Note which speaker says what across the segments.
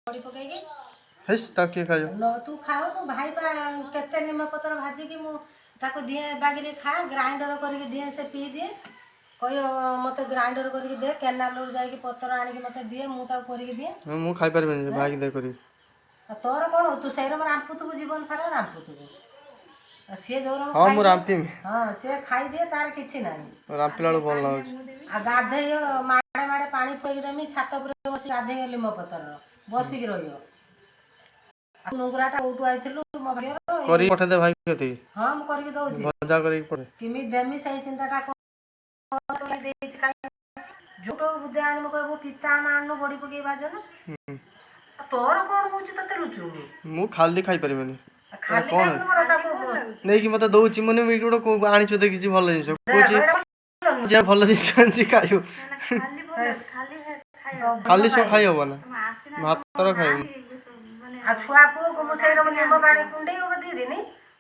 Speaker 1: ବଡ଼ି ପକେଇକି।
Speaker 2: ହେସ୍, ତାକୁ କିଏ ଖାଇବ?
Speaker 1: ନ ତୁ ଖାଉନୁ? ଭାଇ ପା କେତେ ନିମପତ୍ର ଭାଜିକି ମୁଁ ତାକୁ ଦିଏ, ବାଗିରେ ଖା। ଗ୍ରାଇଣ୍ଡର କରିକି ଦିଏ, ସେ ପିଇ ଦିଏ। କହିବ, ମୋତେ ଗ୍ରାଇଣ୍ଡର କରିକି ଦେ। କେନାଲରୁ ଯାଇକି ପତ୍ର ଆଣିକି ମୋତେ ଦିଏ, ମୁଁ ତାକୁ କରିକି ଦିଏ।
Speaker 2: ମୁଁ ଖାଇପାରିବିନି, ସେ ଭାଇକି ଦେ କରିକି।
Speaker 1: ଆଉ ତୋର କ'ଣ? ତୁ ସେଇ ରକମ ରାମ୍ପୁଥିବୁ, ଜୀବନ ସାରା ରାମ୍ପୁଥିବୁ। ଆଉ ସିଏ ଯୋଉ ରକମ
Speaker 2: ହଁ, ମୁଁ
Speaker 1: ଖାଇଦିଏ
Speaker 2: ରାମ୍ପିମି।
Speaker 1: ହଁ, ସିଏ ଖାଇଦିଏ, ତାର କିଛି ନାହିଁ।
Speaker 2: ରାମ୍ପିଲା ବେଳକୁ ଭଲ ଲାଗୁଛି।
Speaker 1: ଆଉ ଗାଧେଇବ, ମାଡ଼େ ମାଡ଼େ ପାଣି ପକେଇକି ଦେମି, ଛାତ ଉପରେ ବସି ଗାଧେଇବ, ଲିମ ପତ୍ରର ବସିକି ରହିବ। ଆଉ ନୁଙ୍ଗୁରାଟା କୋଉଠୁ ଆଇଥିଲୁ ମୋ ଭାଇର?
Speaker 2: କରିକି ପଠେଇଦେ ଭାଇ କତିକି।
Speaker 1: ହଁ, ମୁଁ କରିକି ଦଉଛି।
Speaker 2: ଭଜା କରିକି ପଠେ।
Speaker 1: କେମିତି ଦେମି, ସେଇ ଚିନ୍ତାଟା ଦେଇଛି କାଇଁ। ଯୋଉଠୁ ବୁଦ୍ଧି ଆଣିବୁ, କହିବୁ ପିତା ଆମ ଆଣୁନୁ, ବଡ଼ି ପକେଇ ଭାଜନୁ। ଆଉ ତୋର କ'ଣ ହଉଛି? ତତେ ଲୁଚୁନି।
Speaker 2: ମୁଁ ଖାଲି ଖାଇପାରିବିନି।
Speaker 1: ଖାଲି
Speaker 2: କଣ?
Speaker 1: ଖାଇବୁନୁ ବରଂ ତାକୁ
Speaker 2: ନେଇକି ମତେ ଦଉଛି, ମାନେ ଏଇଠି ଗୋଟେ କୋଉ ଆଣିଛୁ ଦେଖିଛି ଭଲ ଜିନିଷ, କହୁଛି ଯେ ଭଲ ଜିନିଷ ଆଣିଛି, ଖାଇବୁ। ଖାଲି ସବୁ ଖାଇ ହବ ନା, ଭାତର ଖାଇବୁ।
Speaker 1: ଆଉ ଛୁଆ ପୁଅକୁ ମୁଁ ସେଇ ରକମ ଲିମ୍ବ ପାଣି କୁଣ୍ଡେଇ ହବ 2 ଦିନ,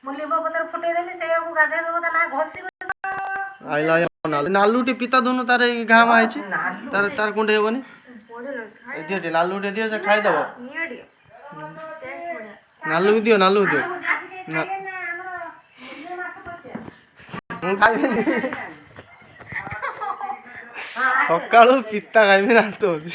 Speaker 1: ମୁଁ ଲିମ୍ବ ପତ୍ର ଫୁଟେଇ ଦେମି, ସେଇଆକୁ ଗାଧେଇ ଦେବ, ତା ମା ଘଷି।
Speaker 2: ଆଇଲା ନାଲୁ, ନାଲୁ ଟିକେ ପିତା ଦଉନୁ। ତାର ଏଇ ଘା ମା ହେଇଛି।
Speaker 1: ନାଲୁ।
Speaker 2: ତାର କୁଣ୍ଡେଇ ହବନି। ଏ ଦିଅ ଟିକେ, ନାଲୁ ଟିକେ ଦିଅ, ସେ ଖାଇଦବ। ନାଲୁକୁ ଦିଅ, ନାଲୁକୁ ଦିଅ ନା। ମୁଁ ଖାଇବିନି। ସକାଳୁ ପିତା ଖାଇବି, ଦାନ୍ତ ହଉଛି।